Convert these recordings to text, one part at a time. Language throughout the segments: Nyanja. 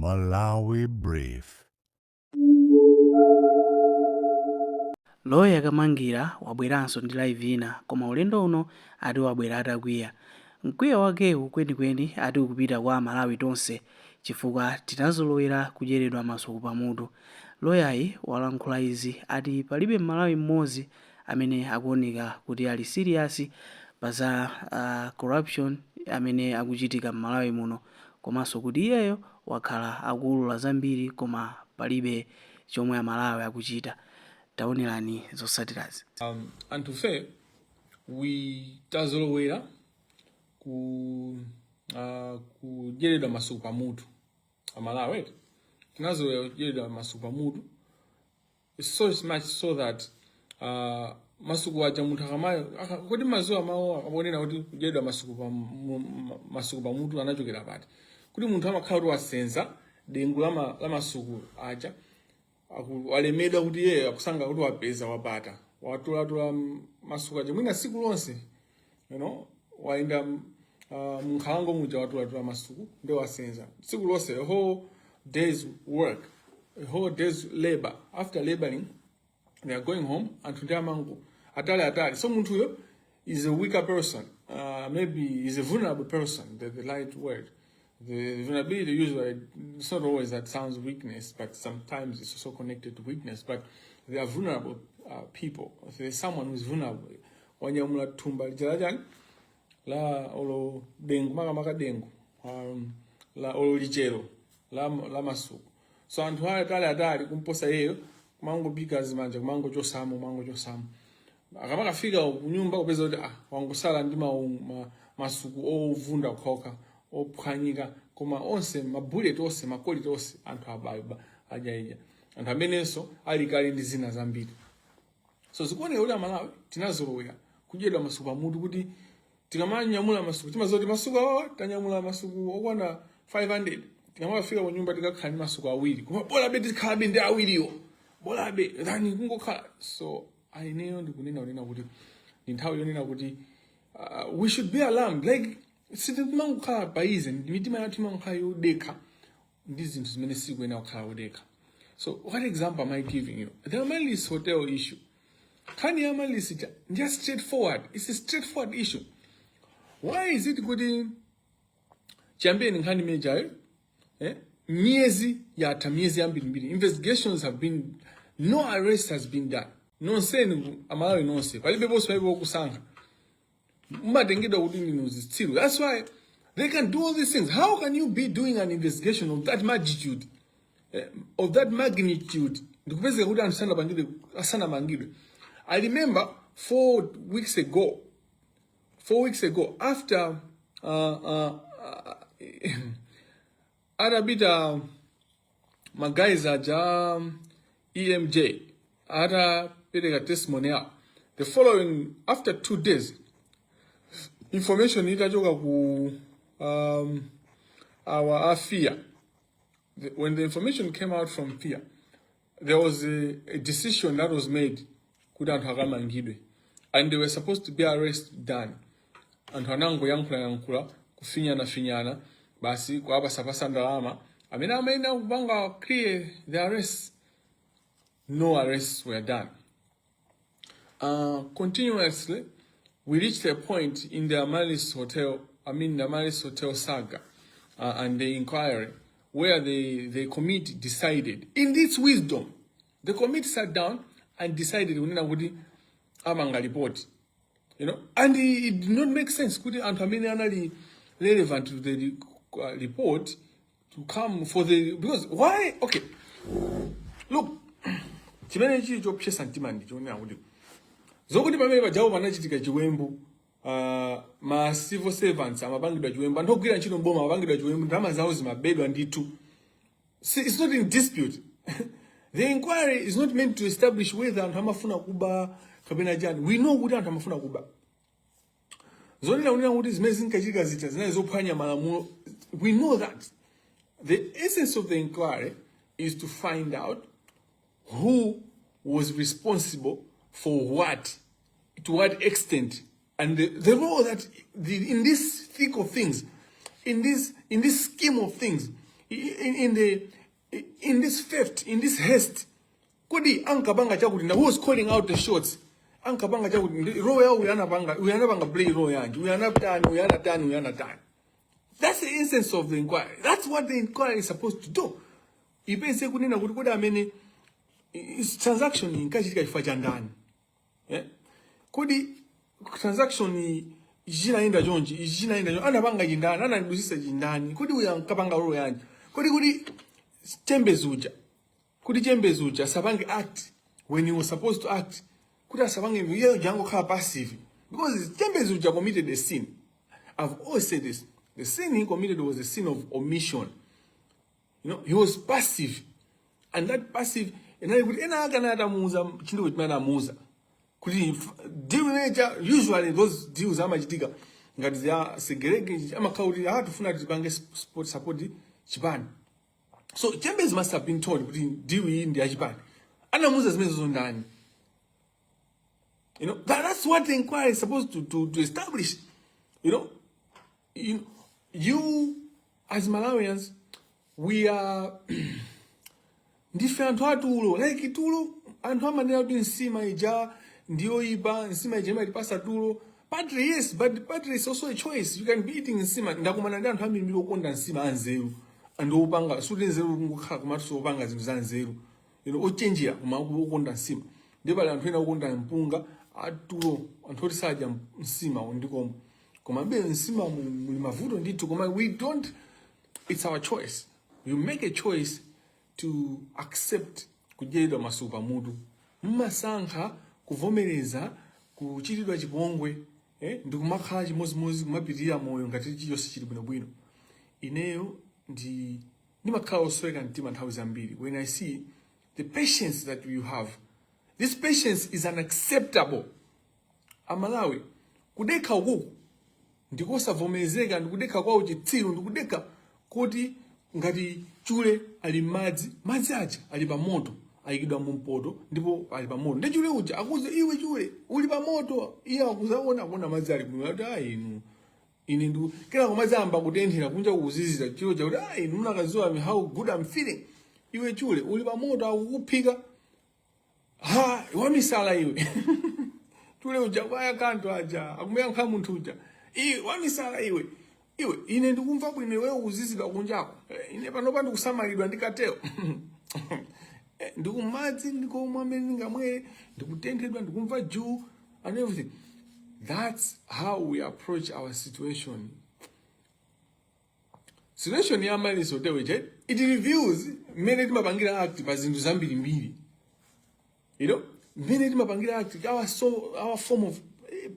Malawi Brief. Lawyer Kamangira wabweranso ndi live ina koma ulendo uno ati wabwera atakwiya. Mkwiyo wakewu kwenikweni ati ukupita kwa aMalawi tonse chifukwa tinazolowera kudyeredwa masuku pamutu. Loyayi walankhula izi ati palibe m'Malawi mmodzi amene akuoneka kuti ali serious pa za corruption amene akuchitika m'Malawi muno komanso kuti iyeyo wakhala akuulula zambiri koma palibe chomwe aMalawi akuchita. Taonerani zotsatirazi. Anthufe we tazolowera ku kudyeredwa masuku pamutu. Amalawi eti tinazolowera kudyeredwa masuku pamutu so much so that masuku aja munthu akamayo kodi mazuwa mawu akonena kuti kudyeredwa masuku pa masuku pamutu anachokera pati? Kuti munthu amakhala kuti wasenza dengu la masuku aja, walemedwa kuti iye akusanga kuti wapeza, wapata, watolatola masuku aja mwina siku lonse, wayenda munkhalango muja, watolatola masuku ndi wasenza tsiku lonse, a whole day's work, a whole day's labor. After laboring, they are going home. Anthu ndi amango atali atali, so munthuyo is a weaker person, maybe is a vulnerable person, the right word. The vulnerability usually, it's not always that sounds weakness, but sometimes it's also connected to weakness. But they are vulnerable people. There's someone who's vulnerable, wanyamula thumba lija lachani la olo dengu, makamaka dengu la olo lichero la masuku. So anthu atali atali kumposa iyeyo kumangopika zimanja, kumangochosamo, kumangochosamo. Akamakafika kunyumba kupeza kuti ah, wangosala ndi masuku ovunda okhaokha, ophwanyika, koma onse mabullet onse, maquality onse anthu ababa ajaija, anthu amenenso ali kale ndi zina zambiri. So zikuoneka kuti Amalawi tinazolowera kudyedwa masuku pamutu, kuti tikamanyamula masuku timaziwa kuti masuku awa tanyamula masuku okwana 500, tikamakafika ku nyumba tikakhala ndi masuku awiri, koma bolabe tikhalabe ndi awiriwo, bolabe than kungokhala. So ineyo ndikunena kunena kuti ndi nthawi yonena kuti we should be alarmed. Like, sitimangokhala paize, mitima yathu imangokhala yodekha ndi zinthu zimene sikuyenera kukhala yodekha. So what example am I giving you? The Amaryllis Hotel issue. Nkhani ya Amaryllis ija just straightforward, it's a straightforward issue. Why is it kuti chiyambeni nkhani imenejayo, eh? Miyezi yatha, miyezi yambirimbiri, investigations have been, no arrest has been done. Nonseni Amalawi nonse, palibe ponse, palibe wokusankha, mumatengedwa kuti ndinu zitsiru. That's why they can do all these things. How can you be doing an investigation of that magnitude, of that magnitude, ndikupezeka kuti anthu sanapangidwe, asanamangidwe? I remember 4 weeks ago, 4 weeks ago, after atapita maguys aja EMJ, atapereka testimony yawo, the following, after 2 days, information itachoka ku our AFIA, when the information came out from FIA, there was a decision that was made kuti anthu akamangidwe, and they were supposed to be arrest done. Anthu anangoyankhula yankhula, kufinyana finyana basi, kuwapasapasa ndalama amene amayenera kupanga clear the arrests. No arrests were done. Continuously, we reached a point in the Amaryllis Hotel, I mean the Amaryllis Hotel saga and the inquiry, where the committee decided, in its wisdom, the committee sat down and decided kunena kuti amanga report. And it did not make sense kuti anthu amene anali relevant to the report to come for the, because why? Okay, look, chimene chili chopsesa mtima ndi chonena kuti zokuti pamene pajapo panachitika chiwembu, ma civil servants amapangidwa chiwembu, anthu ogwira ntchito mboma amapangidwa chiwembu, ndalama zawo zimabedwa ndithu. See, it's not in dispute. The inquiry is not meant to establish whether anthu amafuna kuba kapena chani. We know kuti anthu amafuna kuba. Zonena kunena kuti zimene zinkachitika zija zinali zophwanya malamulo, we know that. The essence of the inquiry is to find out who was responsible for what, to what extent, and the role that in this thick of things, in this scheme of things. In this theft, in this haste, kodi ankapanga chakuti who was calling out the shots? Ankapanga chakuti role yawo, uyu anapanga, uyu anapanga play role yanji, uyu anatani, uyu anatani, uyu anatani? That's the essence of the inquiry. That's what the inquiry is supposed to do. Ipeze kunena kuti kodi amene is transaction inkachitika chifukwa cha ndani, eh? Kodi transaction ichi chinayenda chonchi, ichi chinayenda chonchi, anapanga chindani, anadusisa chindani? Kodi uyu ankapanga role yanji? Kodi kuti Chambers uja, kuti Chambers uja asapange act when he was supposed to act, kuti asapange, iye uja angokhala passive? Because Chambers uja committed a sin. I've always said this: the sin he committed was a sin of omission. He was passive, and that passive inali kuti ena ake anali atamuuza chinthu chimene anamuuza kuti deal manager. Usually those deals amachitika ngati za segerege, amakhala kuti ah, tifuna tipange support chipani. So Chambers must have been told kuti deal iyi ndi yachipani. Anamuuza zimenezo ndani? That's what the inquiry is supposed to establish. You as Malawians, we are, ndife anthu atulo, like tulo. Anthu amanena kuti nsima ija ndiyoyipa, nsima ija imatipasa tulo. Partly yes, but partly is also a choice. You can be eating nsima. Ndakumana ndi anthu ambiri okonda nsima, anzeru, anthu opanga suti nzeru kungokhala komatu opanga zinthu za nzeru, ochenjera, koma okonda nsima. Ndipo pali anthu ena okonda mpunga, atulo, anthu oti sadya nsima ndikomo, koma mbe nsima muli mavuto ndithu. Koma we don't, it's our choice. You make a choice to accept kudyedwa masuku pamutu. Mmasankha kuvomereza kuchitidwa chipongwe, eh? Ndikumakhala chimozimozi, kumapitirira moyo ngati chilichonse chili bwinobwino. Ineyo ndi ndimakhala osweka mtima nthawi zambiri when I see the patience that you have. This patience is unacceptable. Amalawi, kudekha ukuku ndikosavomerezeka, ndikudekha kwawo chitsiru, ndikudekha kuti ngati chule ali m'madzi, madzi aja ali pa moto, ayikidwa mu mpoto ndipo ali pa moto, ndi chule uja akuza, "Iwe chule, uli pa moto." Iye akuzaona, akuona madzi ali bwino, ati, "Ah, inu, ine ndi." Kenako madzi amba kutenthera, kunja kuzizira, chule chakuti, "Ah, inu munakaziwa how good I'm feeling. Iwe chule, uli pa moto, akukuphika. Ha, wamisala iwe." Chule uja kwaya kanthu aja akumuyankha munthu uja, "Iwe wamisala iwe, iwe, ine ndikumva bwino, iwe ukuzizidwa kunjako. Eh, ine panopa ndikusamalidwa ndi kateo. Eh, ndikumadzi ndikomwe amene ndingamwere, ndikutenthedwa, ndikumva juu and everything." That's how we approach our situation. Situation ya Amaryllis Hotel ije, it reveals mmene timapangira act pa zinthu zambirimbiri, mmene timapangira act, our form of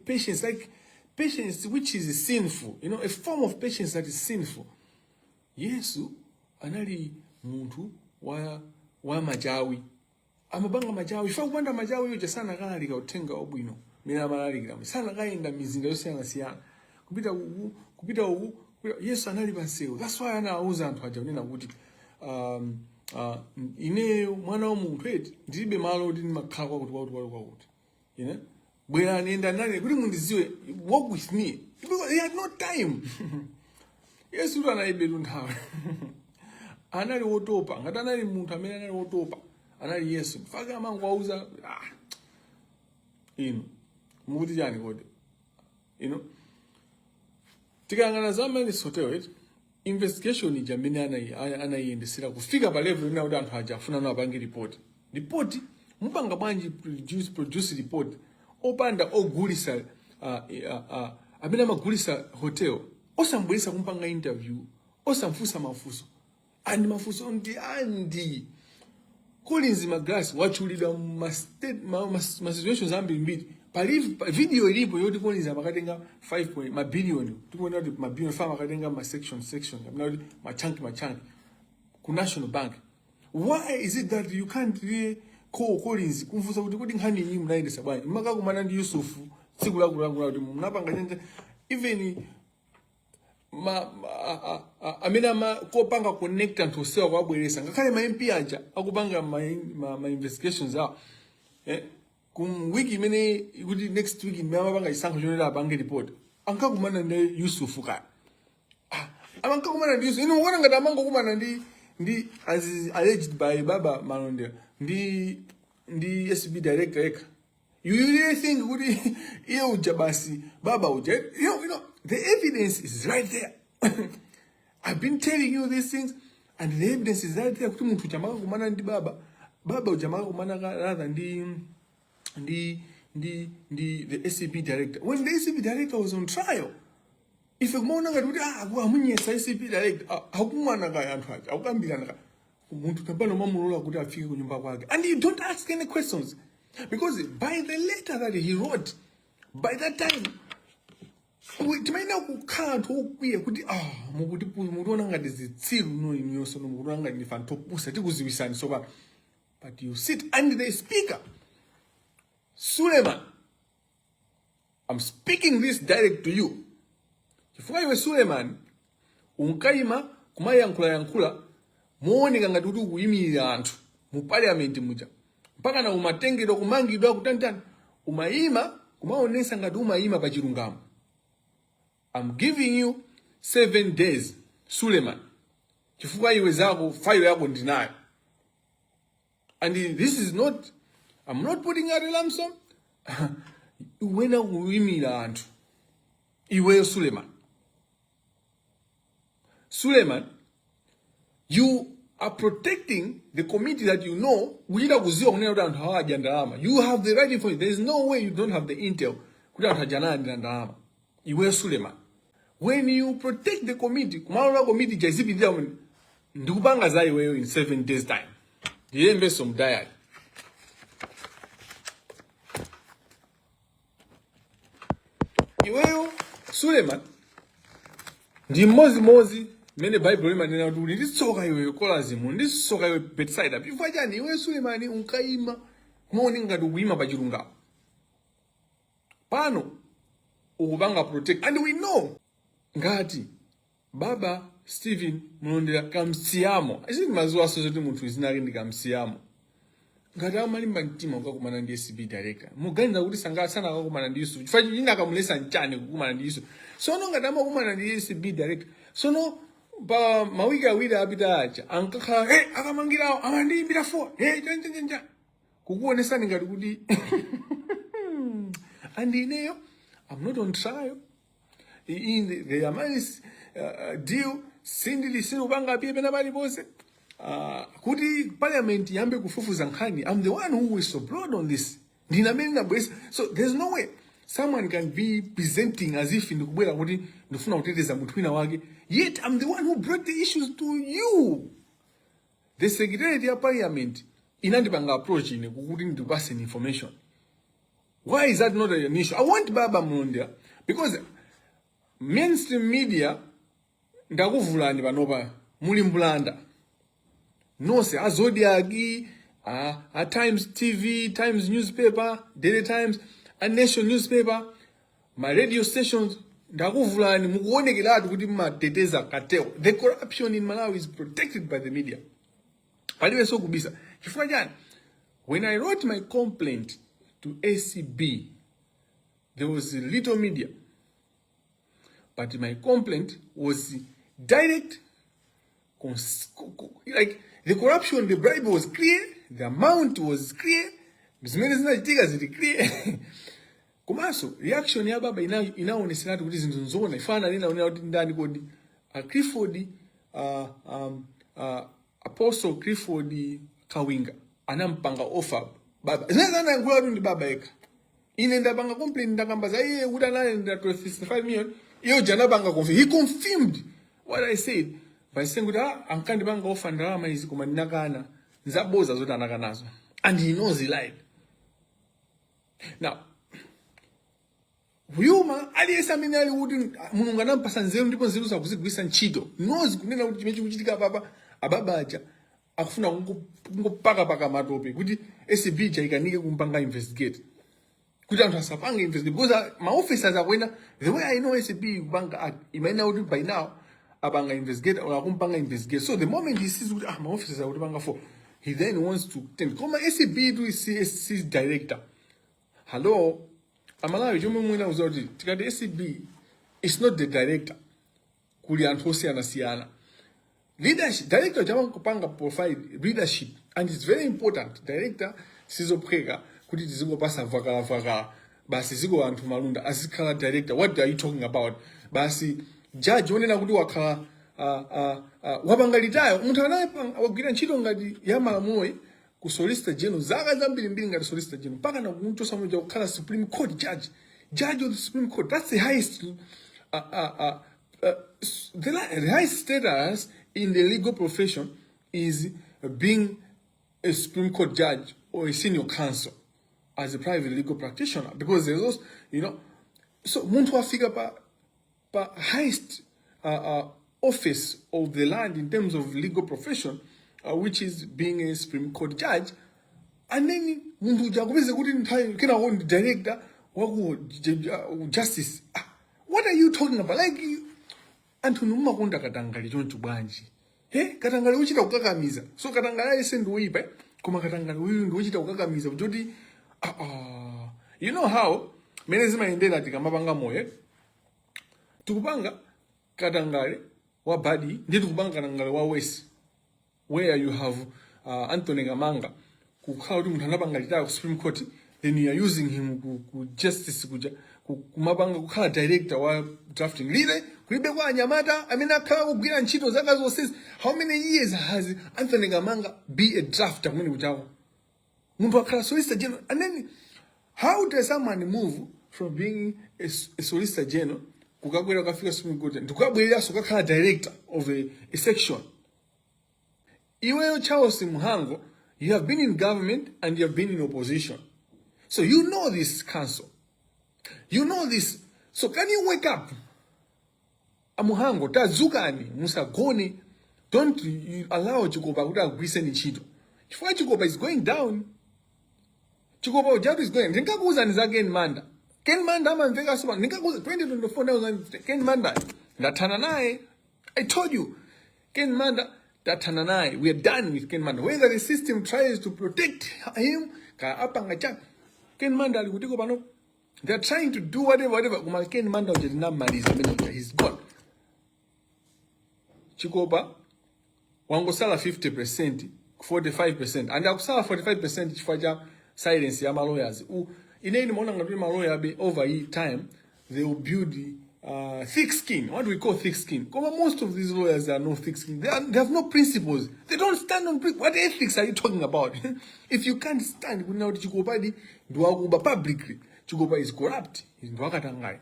patience, like patience which is sinful, a form of patience that is sinful. Yesu anali munthu wa machawi, amapanga machawi. Ifa kupanda machawi uja sanakalalika uthenga wabwino mmene amalalikira, sanakayenda mizinda yosiyanasiyana, kupita uku, kupita uku, Yesu anali pansewu. That's why anawuza anthu aja kunena kuti "Ineyo mwana wa munthu eti ndilibe malo kuti ndimakhala kwakuti, kwakuti, kwakuti, kwakuti. Bwerani, enda nane kuti mundiziwe, walk with me," because he had no time. Yesu tu analibe nthawi, anali wotopa. Ngati anali munthu amene anali wotopa, anali Yesu. Faka amangowauza, "Ah, inu mukuti chani kodi?" Tikayang'ana za Amaryllis Hotel eti, investigation ija amene anayiyendesera kufika pa level ina kuti anthu aja afuna nawo apange report. Report mupanga bwanji? Produce report opanda ogulisa, amene amagulisa hotel, osambweresa kumpanga interview, osamfunsa mafunso? And mafunso ndi andi Collins Magalasi wachulidwa ma situations ambirimbiri. Pali video ilipo yoti Collins amakatenga 5 point mabiliyoni, tikuona kuti mabiliyoni fa amakatenga ma section section, kapena kuti ma chunk ma chunk ku National Bank. Why is it that you can't really call Collins kumfunsa kuti kuti nkhani iyi munayendesa bwanji? Makakumana ndi Yusufu tsiku lakulakula kuti munapanga chanje, even amene ama kopanga connect anthu osewa kuwabweresa, ngakhale ma MP aja akupanga ma investigations awo, eh? Ku wiki imene kuti next week imene amapanga chisankho chonera apange report, ankakumana ndi Yusufu kaya. Ah, Amankakumana ndi Yusuf. Inu mukuona ngati amangokumana ndi as is alleged by Baba Malondera ndi ACB director yekha? You really think kuti iye uja basi baba uja? The evidence is right there. I've been telling you these things and the evidence is right there kuti munthu uja amakakumana ndi baba, baba uja amakakumana rather ndi the ACB director when the ACB director was on trial. Ife kumaona ngati kuti ah, amunyesa ACB director. Ah, akumana kaya anthu aja akukambirana kaya munthu tapano mamulola kuti afike ku nyumba kwake and you don't ask any questions, because by the letter that he wrote by that time timayenera kukhala anthu okwiya kuti ah, mukuti mutiona ngati zitsiru no inuyonso no mukutiona ngati ndife anthu opusa, tikuziwisani tsopano. But you sit and the speaker Suleiman, I'm speaking this direct to you, chifukwa iwe Suleiman unkayima kumayankhulayankhula mooneka ngati kuti ukuyimirira anthu mu parliament muja, mpaka na umatengedwa, kumangidwa, kutantani, umayima kumaonesa ngati umayima pa chilungamo. I'm giving you 7 days, Suleiman, chifukwa iwe zako file yako ndinayo. And this is not, I'm not putting out a lump sum. Uwena kuyimira anthu iweyo Suleiman. Suleiman, you are protecting the committee that you know, kuchita kuziwa kunena kuti anthu awa adya ndalama. You have the right information. There is no way you don't have the intel kuti anthu aja analandira ndalama. Iweyo Suleiman, when you protect the committee, kumalola committee jazipitirira kumene, ndikupanga za iweyo in 7 days time. Ndilembenso mu diary. Iweyo Suleiman ndi mmodzi mmene Baibulo limanena kuti uli ndi tsoka iweyo Korazini, ndi tsoka iwe Betsaida. Chifukwa chani? Iweyo Sulemani unkayima kumaoneka ngati ukuyima pa chilungamo, pano ukupanga protect. And we know ngati baba Stephen Mulondera Kamsiyamo, sitimaziwaso zoti munthu zina ake ndi Kamsiyamo, ngati amalimba mtima kukakumana ndi ACB director, muganiza kuti sanga sanakakumana ndi Yusuf? Chifukwa china akamulesa nchani kukumana ndi Yusuf? Sono ngati amakumana ndi ACB director, sono pa mawiki 2 apita aja ankakhala, hey, akamangirawo amandiyimbira phone, hey, chanchachancha, kukuonesani ngati kuti. And ineyo I'm not on trial in the Amaryllis deal. Sindili sinupanga pie pena paliponse kuti parliament yambe kufufuza nkhani. I'm the one who whistleblowed on this. Ndine amene ndinabweresa. So there's no way someone can be presenting as if ndikubwera kuti ndifuna kuteteza munthu wina wake, yet I'm the one who brought the issues to you. The secretariat ya parliament inandipanga approach ine kukuti ndipase information. Why is that not an issue? I want Baba Mlondera, because mainstream media, ndakuvulani panopa, muli mbulanda nonse, a Zodiak, a Times TV, Times newspaper, Daily Times, a Nation newspaper, ma radio stations, ndakuvulani, mukuonekeratu kuti mmateteza cartel. The corruption in Malawi is protected by the media. Palibenso kubisa. Chifukwa chani? When I wrote my complaint to ACB, there was little media, but my complaint was direct. Like the corruption, the bribe was clear, the amount was clear, zimene zinachitika zili clear. Komanso reaction ya baba inaoneseratu kuti zinthu nzona. Ifana lina kuti ndani kodi, Clifford, Apostle Clifford Kawinga anampanga offer baba. Zimene anayankhula ndi baba yekha. Ine ndapanga complaint, ndakamba za iye kuti analandira 55 million. Iyo janapanga confirm, he confirmed what I said by saying kuti ah, ankandipanga offer ndalama izi koma ndinakana. Nzaboza zoti anakanazo, and he knows he lied. Now Huyuma aliyense amene ali kuti Mulungu anampasa nzeru ndipo nzeru zakuzigwisa ntchito knows kunena kuti chimene chikuchitika papa, ababa aja akufuna kungopakapaka matope kuti ACB ikanike kumpanga investigate, kuti anthu asapange investigate, because ma officers akwena. The way I know ACB kupanga act, imaena kuti by now apanga investigate or akumpanga investigate. So the moment he sees kuti ah, ma officers akutipanga for, he then wants to tend. Koma ACB to CSC director, hello, Amalawi, chomwe mwina uza kuti tikati ACB is not the director. Kuli anthu osiyanasiyana. Leadership, director chamakupanga provide leadership, and it's very important. Director sizophweka kuti tizingopasa vakala vakala basi, ziko anthu malunda azikhala director. What are you talking about? Basi judge onena kuti wakhala wapanga retire, munthu anayepanga wagwira ntchito ngati ya malamuloyi ku Solicitor General zaka zambirimbiri ngati Solicitor General, mpaka na kumchosa muja kukhala Supreme Court judge, judge of the Supreme Court. That's the highest the highest status in the legal profession is being a Supreme Court judge or a senior counsel as a private legal practitioner, because there's also, so munthu afika pa highest office of the land in terms of legal profession, which is being a Supreme Court judge, and then munthu uja akupeze kuti nthawi kenako ndi director waku justice. Ah, what are you talking about? Like anthu mumakonda katangale choncho bwanji? He, katangale uchita kukakamiza. So katangale alese ndi woyipa, eh? Koma katangale uyu ndi wochita kukakamiza kuti ah, ah. You know how mene zimayendera tikamapanga moyo, eh? Tikupanga katangale wa badi ndi tikupanga katangale wa worse, where you have Anthony Kamanga kukhala kuti munthu anapanga retire ku Supreme Court, then you are using him ku justice kuja kumapanga kukhala director wa drafting lile kulibe kwa anyamata amene akhala kugwira ntchito zaka zonsezi. How many years has Anthony Kamanga be a drafter kumene kuchako? Munthu akhala Solicitor General, and then how does someone move from being a Solicitor General kukakwera kukafika Supreme Court, ndikukabwereranso kukakhala director of a section? Iweyo Charles Muhango, you have been in government and you have been in opposition, so you know this council, you know this. So can you wake up, Amuhango? Tadzukani, musagone. Don't you allow chikopa kuti agwiriseni ntchito, chifukwa chikopa is going down. Chikopa ujatu is going. Ndinkakuwuzani za Ken Manda. Ken Manda amamveka so. Ndinkakuwuza 2024, ndauza Ken Manda ndathana naye. I told you, Ken Manda tathana naye. We are done with Ken Manda, whether the system tries to protect him ka apanga chani. Ken Manda ali kutiko pano? They are trying to do whatever, whatever, koma Ken Manda uja tinamaliza amene uja. He's gone. Chikopa wangosala 50%, 45%, and akusala 45% chifukwa cha silence ya malawyers. Ine ndimaona ngati maloya abe over time they will build thick skin, what we call thick skin, koma most of these lawyers are no thick skin. They have no principles. They don't stand on what ethics are you talking about if you can't stand kunena kuti Chikopadi ndiwakuba publicly? Chikopa is corrupt, ndiwakatangale.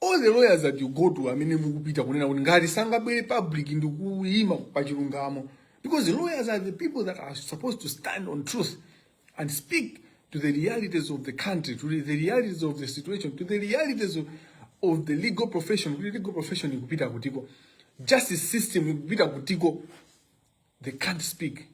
All the lawyers that you go to, amene mukupita kunena kuti ngati sangabwere public ndikuyima pachilungamo, because the lawyers are the people that are supposed to stand on truth and speak to the realities of the country, to the realities of the situation, to the realities of the legal profession, kuti legal profession ikupita kutiko, justice system ikupita kutiko. They can't speak.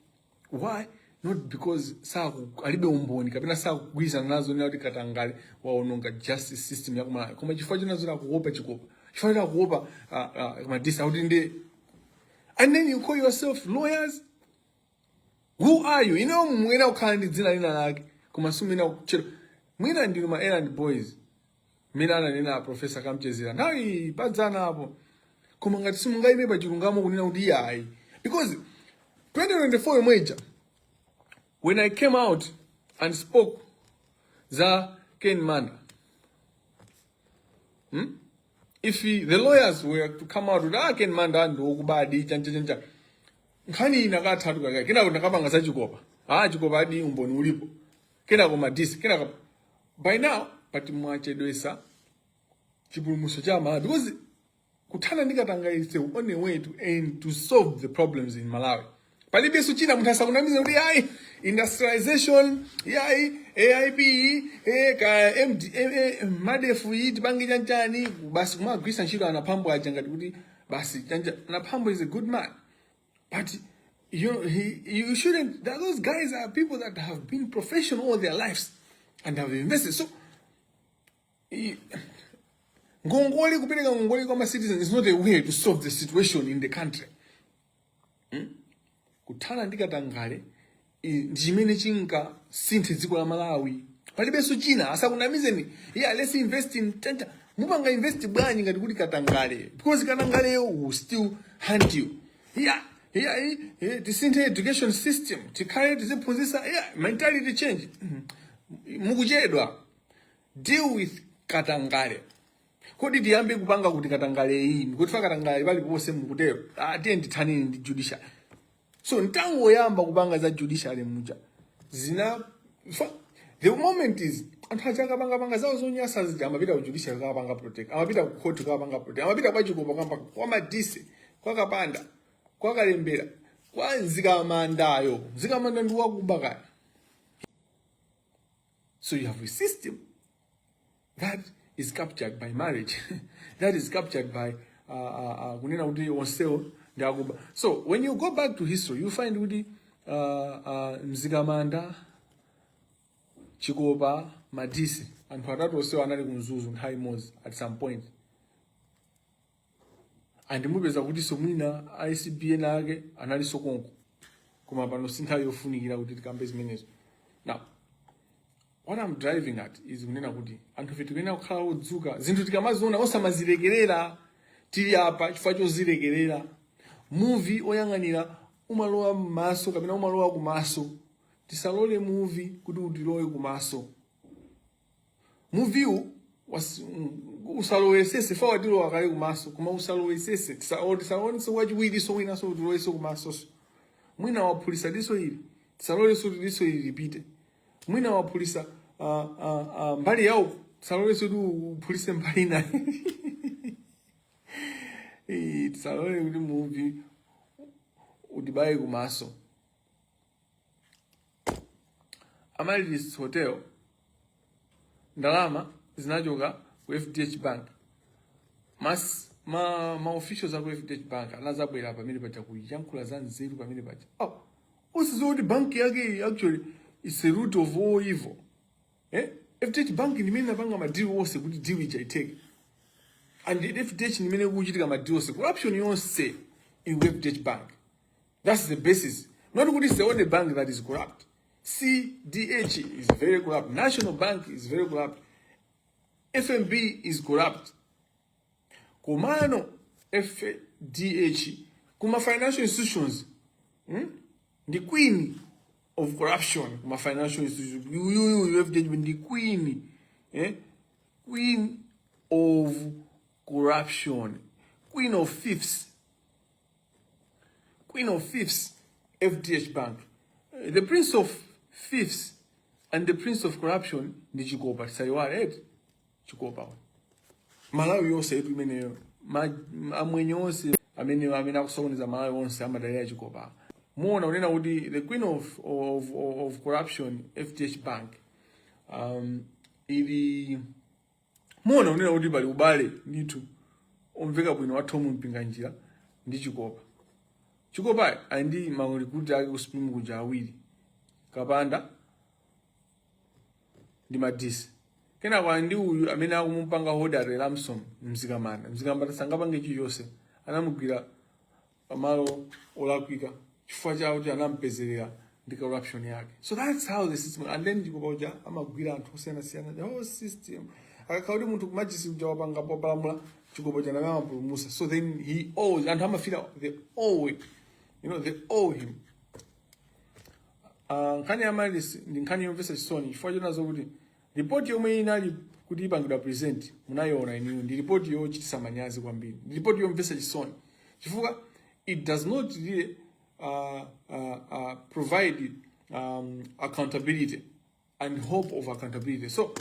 Why not? Because saku alibe umboni kapena sakugwirizana nazo nena kuti katangale waononga justice system yakumalawi, koma chifukwa chinazo akuopa chikopa, chifukwa china akuopa madisa kuti ndi. And then you call yourself lawyers. Who are you? Ine mwina kukhala ndi dzina lina lake, koma simwina kuchero mwina ndinu ma errand boys mmene ananena Professor Kamchezera nthawi padzana apo. Koma ngati simungayime pa chilungamo kunena kuti iyayi, because 2024 yomweja, when I came out and spoke za Ken Manda, If the lawyers were to come out with, "Ah, Ken Manda ndi wokubadi," chanja chanja, nkhani ina kathatu kake. Kenako ndakapanga za chikopa. Ah, chikopa adi umboni ulipo. Kenako madisi, kenako by now. But mwachedwesa chipulumutso cha Malawi, because kuthana ndi katangale is the only way to end, to solve the problems in Malawi. Palibenso china. Munthu asakunamize kuti ayi, industrialization, yayi, AIP, ka MD, MARDEF iyi tipange chanchani, basi kumagwisa ntchito Anaphambo aja ngati kuti basi chanja. Anaphambo is a good man, but you shouldn't. Those guys are people that have been professional all their lives and have invested. So ngongole, kupereka ngongole kwa ma citizens is not a way to solve the situation in the country. Kuthana ndi katangale ndi chimene chingasinthe dziko la Malawi. Palibenso china. Asakunamizeni, yeah, let's invest in tenta. Mupanga invest bwanji ngati kuti katangale? Because katangale will still hunt you. Yeah, tisinthe education system, tikhale tiziphunzitsa, yeah, mentality change. Mukuchedwa. Deal with katangale. Kodi tiyambe kupanga kuti katangale iyi, kuti fa katangale paliponse mukutero? Ah, tiye ndithanini ndi judiciary. So ntangoyamba kupanga za judiciary muja zina fa, the moment is anthu aja akapangapanga zawo zonyasa zija, amapita ku judiciary kakapanga protect, amapita ku court kakapanga protect, amapita kwa Chikopa, kamba kwa Madise, kwa Kapanda, kwa Kalembera, kwa Mzikamandayo. Mzikamanda ndi wakuba kaya. So you have a system that is captured by marriage, that is captured by kunena kuti onsewo ndi akuba. So when you go back to history, you find kuti Mzikamanda, Chikopa, Madisi, anthu atatu onsewo anali ku Mzuzu nthawi imodzi at some point. And mupeza kuti so mwina ACB ena ake analinso konko, koma pano si nthawi yofunikira kuti tikambe zimenezo. Now, what I'm driving at is kunena kuti anthu ife tikuyenera kukhala odzuka. Zinthu tikamaziona, osamazilekerera. Tili apa chifukwa chozilekerera. Muvi oyang'anira umalowa m'maso kapena umalowa kumaso. Tisalole muvi kuti utilowe kumaso. Muviwu usalowesese fa watilowa kale kumaso, koma usalowesese. Tisaonese wachiwiriso winanso utiloweso kumasoso. Mwina waphulisa diso ili, tisaloleso kuti diso ili lipite. Mwina waphulisa mbali yawo, tisaloleso kuti uphulise mbali inayi. Tisalole kuti muvi utibaye kumaso. Amaryllis Hotel, ndalama zinachoka ku FDH Bank. Ma officials aku FDH Bank anazabwera pamene paja kuyankhula za nzeru pamene paja. Oh, usiziwa kuti banki yake actually is a root of all evil, eh? FDH Bank ndimene inapanga ma deal onse kuti deal ija iteke, and FDH ndimene kuchitika ma deal onse. Corruption yonse ili ku FDH Bank. That's the basis. Not kuti it's the only bank that is corrupt. CDH is very corrupt. National Bank is very corrupt. FMB is corrupt. Komano FDH kuma financial institutions, The queen of corruption kuma financial institutions. You FDH the queen, eh? Queen of corruption, queen of thieves, queen of thieves, FDH Bank. The prince of thieves and the prince of corruption ndi Chikopa. Tisaiwale eti Chikopa. Malawi yonse yetu imeneyo, amwenye onse amene akusokoneza Malawi onse amadalira Chikopa. Muona unena kuti the queen of corruption, FDH Bank, ili muona unena kuti pali ubale ndithu omveka bwino wa Thom Mpinganjira ndi Chikopa. Chikopa ali ndi ma recruit ake ku Supreme kuja awiri, Kapanda ndi Madisi. Kenako ali ndi uyu amene akumupanga hold at ransom, Mzikamanda. Mzikamanda sangapange chilichonse, anamugwira pamalo olakwika chifukwa chawo kuti anampezerera ndi corruption yake. So that's how the system. And then Chikopa uja amagwira anthu osiyanasiyana. The whole system, akakhala kuti munthu kumachisi uja wapanga popalamula, Chikopa uja ndamene amapulumusa. So then he owes, anthu amafira they owe it. They owe him. Nkhani ya Amaryllis ndi nkhani yomvetsa chisoni chifukwa chonazo kuti ripoti yomwe inali kuti ipangidwa present, munayiona inuyo, ndi ripoti yochititsa manyazi kwambiri. Ndi ripoti yomvetsa chisoni chifukwa it does not really provide accountability and hope of accountability. So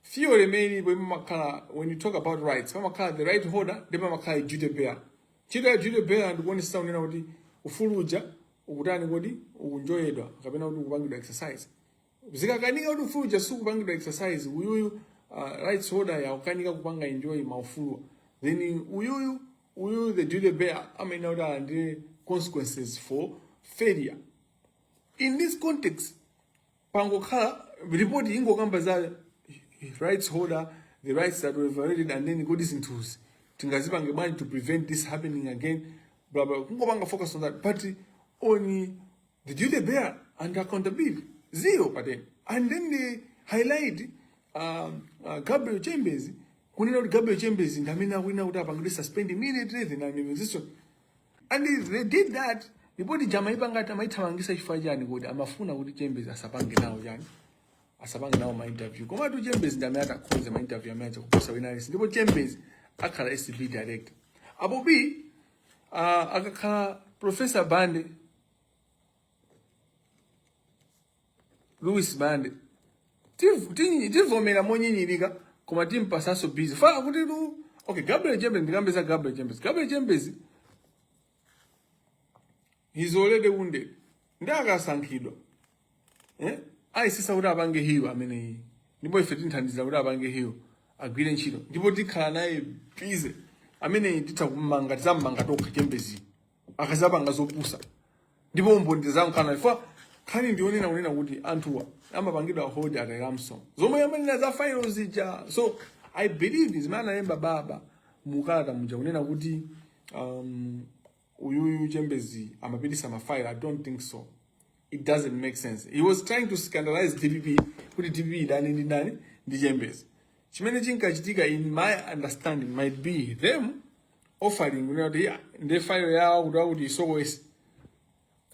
theory imene ilipo, imakhala, when you talk about rights, pamakhala the right holder ndi pamakhala duty bearer. Ntchito ya duty bearer ndikuonetsetsa kunena kuti ufulu uja ukutani, kodi ukunjoyedwa kapena kuti ukupangidwa exercise. Zikakanika kuti ufulu uja sikupangidwa exercise, uyuyu rights holder yakukanika kupanga enjoy maufulu, then uyuyu the duty bearer amayenera kuti alandire consequences for failure. In this context, pangokhala ripoti ingokamba za rights holder, the rights that were violated, and then kodi zinthuzi tingazipange bwanji to prevent this happening again, blah blah, kungopanga focus on that. But on the duty bearer and accountability, zero pa 10. And then they highlight Gabriel Chembezi, kunena kuti Gabriel Chembezi ndi amene akuyenera kuti apangidwe suspend immediately, then an investigation. And they did that. Report ija amaipanga, amaithamangisa chifukwa chani? Kuti amafuna kuti Chembezi asapange nawo chani, asapange nawo ma interview. Komatu Chembezi ndi amene atakhonze ma interview amene aja kuposa wina aliyense, ndipo Chembezi akhala ACB director. Apo b akakhala Professor Bande, Louis Bande, tivomera monyinyirika, koma timpasanso busy fa kuti tu. Okay, Gabriel Chembezi, ndikambe za Gabriel Chembezi. Gabriel Chembezi, he's already wounded. Ndi akasankhidwa, eh? Ayesesa kuti apange heal ameneyi, ndipo ife tinthandiza kuti apange heal, agwire ntchito, ndipo tikhala naye busy ameneyi. Titha kummanga, tizammanga tokha Chembezi akazapanga zopusa, ndipo umboni tizankhala ifwa. Nkhani ndionena kunena kuti anthuwa amapangidwa hold at a ransom, zomwe amanena za file zija. So I believe zimene analemba baba mukalata muja, kunena kuti uyuyu Chembezi amapitisa mafile, I don't think so. It doesn't make sense. He was trying to scandalize DPP, kuti DPP idani ndi ndani? Ndi Chembezi. Chimene chinkachitika, in my understanding, might be them offering kunena kuti yeah, ndi file yawo kuti isokowese.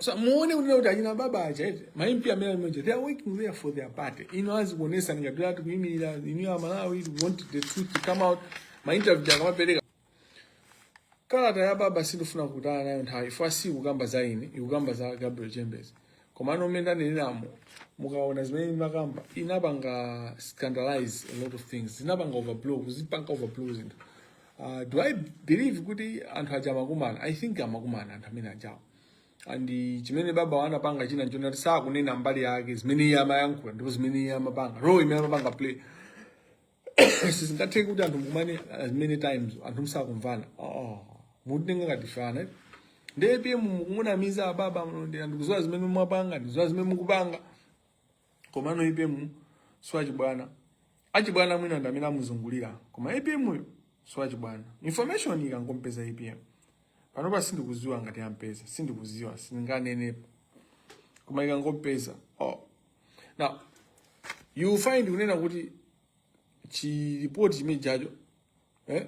So muone kunena kuti achina baba aja eti, ma MP amene ali, they are working there for their party. Ino azikuonesa ngati ati kuyimirira inu ya Malawi. We want the truth to come out. Ma interview akamapereka kalata ya baba, sindifuna kutala nayo nthawi ifo, si kukamba za ine, ikukamba za Gabriel Chembezi. Koma ano mmene ndanenерamo, mukaona zimene makamba, inapanga scandalize a lot of things, zinapanga overblow, kuzipanga overblow zinthu. Do I believe kuti anthu aja amakumana? I think amakumana anthu amene ajawo. And chimene baba wanapanga china nchona kuti sakunena mbali yake zimene iye amayankhula ndipo zimene iye amapanga, role imene amapanga play. Sizingatheke kuti anthu mukumane as many times, anthu musakumvana. Oh, mutenga ngati fana ndi APM, mukumunamiza ababa. Ndikuziwa zimene mwapanga, ndikuziwa zimene mukupanga. Komano APM siwachibwana. Achibwana mwina ndi amene amuzungulira, koma APM uyo siwachibwana. Information ikangompeza APM panopa, sindikuziwa ngati ampeza, sindikuziwa, sindinganenepo, koma ikangompeza, oh. Now you find kunena kuti chiripoti chimene chacho, eh,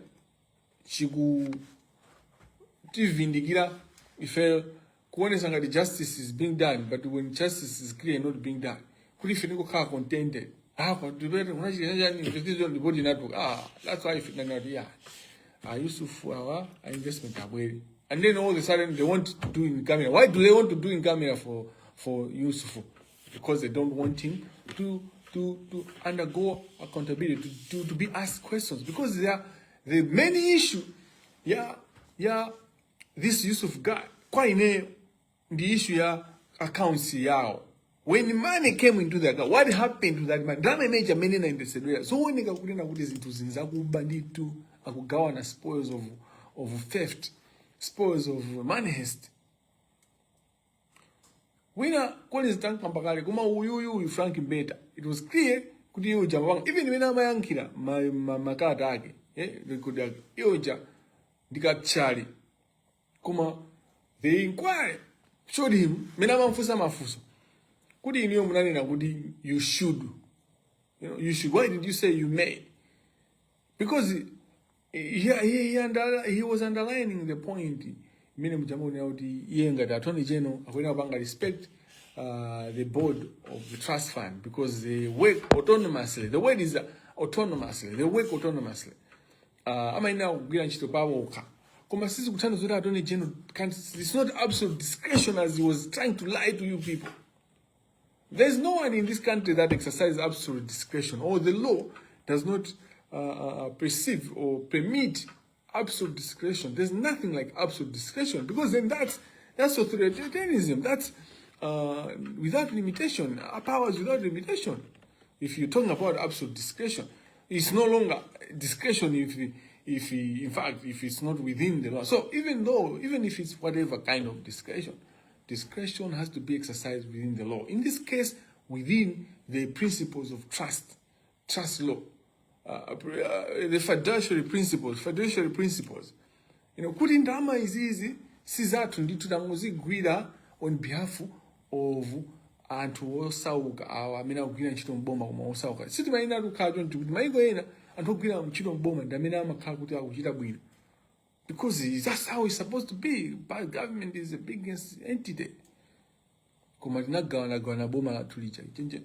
chikutivindikira ife, kuonesa ngati justice is being done, but when justice is clear not being done, kuti ife tikukhala contented. Ah, kwa kunachita chani, investigation report inatuluka. Ah, that's why ife tinanena kuti yeah, ah, Yusuf awa a investment abwere, and then all of a sudden they want to do in camera. Why do they want to do in camera for Yusuf? Because they don't want him to undergo accountability, to be asked questions, because there are the main issue ya this Yusuf guy, kwa ine, ndi issue ya accounts yawo. When money came into the account, what happened to that money? Ndalama imene amene inayendesedwera, zooneka kunena kuti zinthu zinzakuba ndithu, akugawana spoils of theft, spoils of money heist. Wina Collins tankamba kale, koma uyuyu uyu Frank Mbeta, it was clear kuti iye uja mapanga, even imene amayankhira makalata ake, eh, record yake, iye uja ndikatchali. Koma the inquiry showed him mene amamfunsa mafunso kuti inuyo munanena kuti you should, you should, why did you say you may? Because he was underlining the point imene muchamaonera kuti iye ngati attorney general akuyenera kupanga respect the board of the trust fund because they work autonomously. The word is autonomously. They work autonomously. Amayenera kugwira ntchito pawokha, koma sizikuthandiza kuti attorney general can't, it's not absolute discretion as he was trying to lie to you people. There's no one in this country that exercises absolute discretion, or the law does not perceive or permit absolute discretion. There's nothing like absolute discretion, because then that's authoritarianism. That's without limitation, powers without limitation. If you're talking about absolute discretion, it's no longer discretion if in fact if it's not within the law. So even if it's whatever kind of discretion, discretion has to be exercised within the law. In this case, within the principles of trust, trust law, the fiduciary principles, fiduciary principles. Kuti ndalama izizi si zathu ndithu, tangozigwira on behalf of Anthu osauka awa amene akugwira ntchito mboma koma osauka, sitimayenera kukhala choncho, kuti maiko ena anthu ogwira ntchito mboma ndi amene amakhala kuti akuchita bwino, because that's how it's supposed to be, but government is the biggest entity. Koma tinagawanagawana boma lathu lija chenje.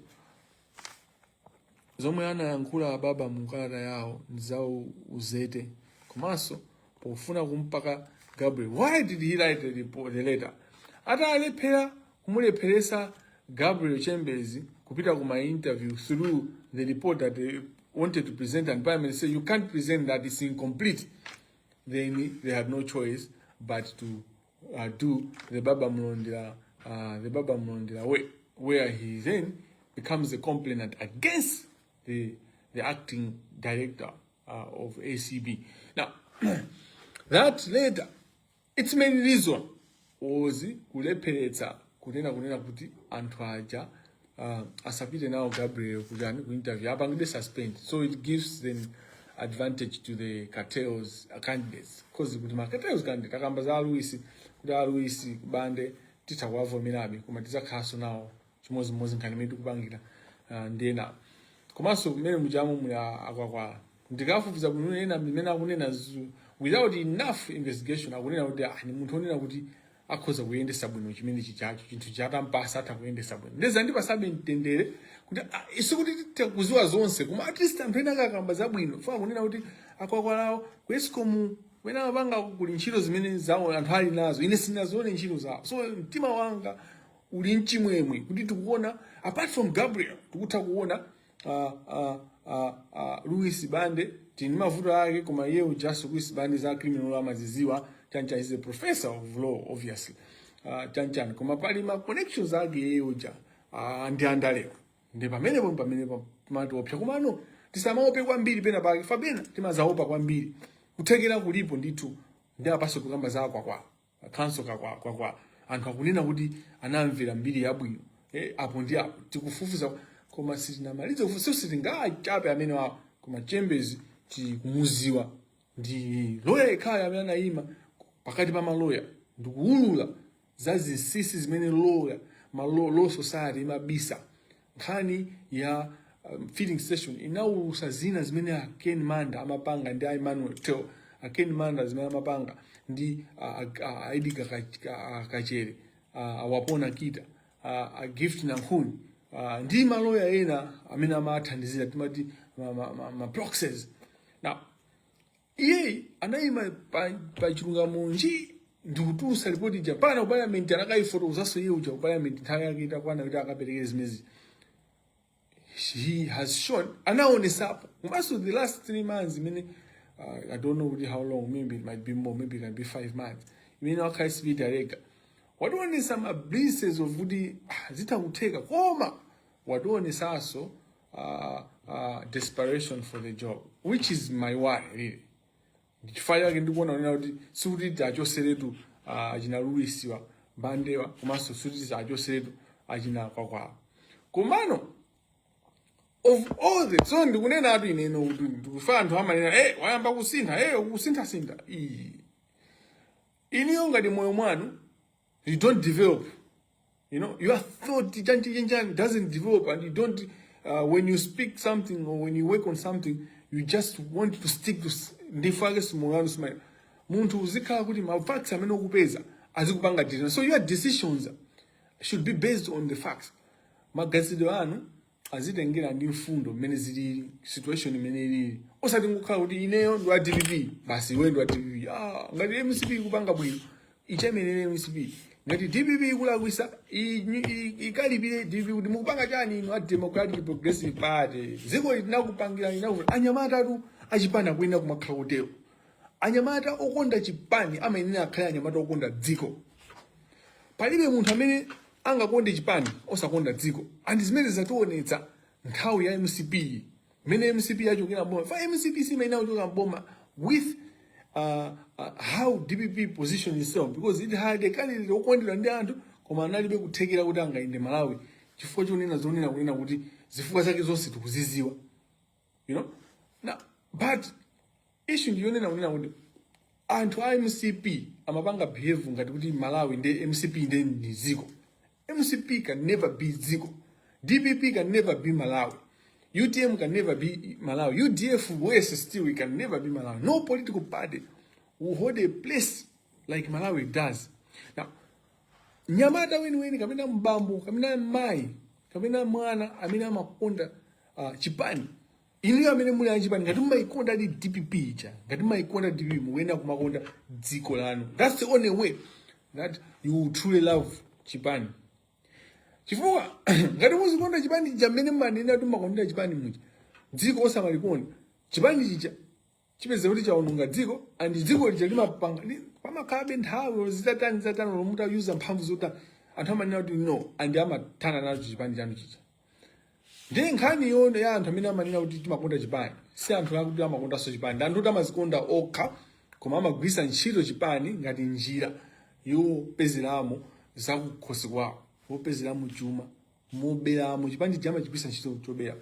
Zomwe anayankhula ababa mu kalata yawo nzawo uzete, komanso pofuna kumpaka Gabriel. Why did he write the report, the letter? Atalephera kumulepheresa Gabriel Chambers kupita kuma interview through the report that they wanted to present, and parliament say you can't present that, it's incomplete, then they had no choice but to do the Baba Mlondela way, where he then becomes a complainant against the acting director of ACB. Now, that later, its main reason was kulepheretsa kunena kuti anthu aja asapite nawo Gabriel kujani ku interview, apangidwe suspend, so it gives them advantage to the cartels candidates, cause kuti ma cartels candidate akamba za Aluisi, kuti Aluisi Bande titha kuwavomerabe, koma tidzakhalanso nawo chimodzimodzi nkhani imene tikupangira ndi ena. Komanso kumene muchamo muli akwakwala, ndikafufuza bwino ena mmene akunena without enough investigation, akunena kuti ah, ni munthu onena kuti akhoza kuyendesa bwino chimene chichacho, chinthu chatampasa atha kuyendesa bwino. Ndeza ndipasabe mtendere kuti ah, sikuti titha kuziwa zonse, koma at least anthu ena akakamba zabwino funa kunena kuti akwakwalawo ku ESCOM kumene amapanga kuli ntchito zimene zawo anthu ali nazo, ine sinazione ntchito zawo. So mtima wanga uli mchimwemwe kuti tikuona, apart from Gabriel, tikutha kuona Louis Bande tini mavuto ake, koma iye just Louis Bande za criminal law amaziziwa chancha, is a professor of law obviously, chanchani, koma pali ma connections ake iye uja ndi andalewa, ndi pamenepo pamenepo pamatiopsa. Komano tisamaope kwambiri pena pake, fabena timazaopa kwambiri, kuthekera kulipo ndithu. Ndi apaso kukamba za kwakwala counsel kwakwala, anthu akunena kuti anamvera mbiri yabwino, apo ndi apo tikufufuza, koma sitinamalize kufufuza, sitingachape amene wawo. Koma Chambers tikumuziwa, ndi loya yekhayo amene anayima pakati pa maloya ndikuwulula za zinsinsi zimene lawyer ma law society imabisa. Nkhani ya filling station inawulusa zina zimene a Ken Manda amapanga ndi a Emmanuel Tel, a Ken Manda zimene amapanga ndi a Edgar Kachere, awapona Kita, a Gift Nankhuni, ndi maloya ena amene amathandizira, timati ma proxies. Now iye anayima pa chilungamo nji ndikutulusa ripoti ija pana ku parliament, anakayifotokozanso iye uja ku parliament nthawi yake itakwana kuti akapereke zimezi. He has shown, anaonesapo komanso the last 3 months imene, I don't know kuti how long, maybe it might be more, maybe it can be 5 months imene wakhala ACB director, wationesa ma glimpses of kuti ah, zitha kutheka, koma wationesanso desperation for the job, which is my worry really. Chifukwa chake ndikuona kunena kuti sikuti tiachoseretu achina Luisiwa Bandewa, komanso sikuti tiachoseretu achina Kwakwala. Komano of all the, so ndikunena atu ineno kuti ndikufa anthu amanena, wayamba kusintha, kusinthasintha. Ii, iniyo ngati moyo mwanu you don't develop, your thought chanchi chanchani doesn't develop, and you don't, when you speak something or when you work on something, you just want to stick to ndifake simoyo wanu smile. Munthu uzikhala kuti ma facts amene ukupeza azikupanga decision, so your decisions should be based on the facts. Maganizidwe anu azitengera ndi mfundo mmene zilili, situation imene ilili, osati ngokhala kuti ineyo ndi wa DPP basi, iwe ndi wa DPP. Ah, ngati MCP ikupanga bwino, ichemerere MCP. Ngati DPP ikulakwisa, ikalipire DPP kuti mukupanga chani inu a Democratic Progressive Party, dziko linakupangira linakuti. Anyamata atu achipani akuyenera kumakhala kutero. Anyamata okonda chipani amayenera akhale anyamata okonda dziko. Palibe munthu amene angakonde chipani osakonda dziko, and zimene zationetsa nthawi ya MCP, imene MCP yachokera mboma. Fa MCP simayenera kuchoka mboma with how DPP position itself, because it had a candidate okondedwa ndi anthu, koma analibe kuthekera kuti angayinde Malawi, chifukwa chonena zonena kunena kuti zifukwa zake zonse tikuziziwa. Now, but issue ndiyonena kunena kuti anthu a MCP amapanga behave ngati kuti Malawi ndi MCP ndi ndi dziko. MCP can never be dziko. DPP can never be Malawi. UTM can never be Malawi. UDF, worse still, it can never be Malawi. No political party will hold a place like Malawi does. Now, mnyamata weniweni kapena mbambo kapena mayi kapena mwana amene amakonda chipani, inuyo amene muli achipani, ngati mumayikonda ndi DPP ija, ngati mumayikonda DPP, mukuyenera kumakonda dziko lanu. That's the only way that you will truly love chipani, chifukwa ngati muzikonda chipani chija mmene mmanena kuti mumakondera chipani muja, dziko osamalikonda, chipani chija chipeza kuti chaononga dziko, and dziko lija limapanga pamakhalabe nthawi zitatani zitatani, mutayuza mphamvu zotani, anthu amanena kuti no, and amathana nacho chipani chanu chija. Ndiye nkhani yono ya anthu amene amanena kuti timakonda chipani si anthu akuti amakondanso chipani, ndi anthu kuti amazikonda okha, koma amagwiritsa ntchito chipani ngati njira yopezeramo zakukhosi kwawo, yopezeramo chuma, moberamo. Chipani chija amachigwiritsa ntchito chobera.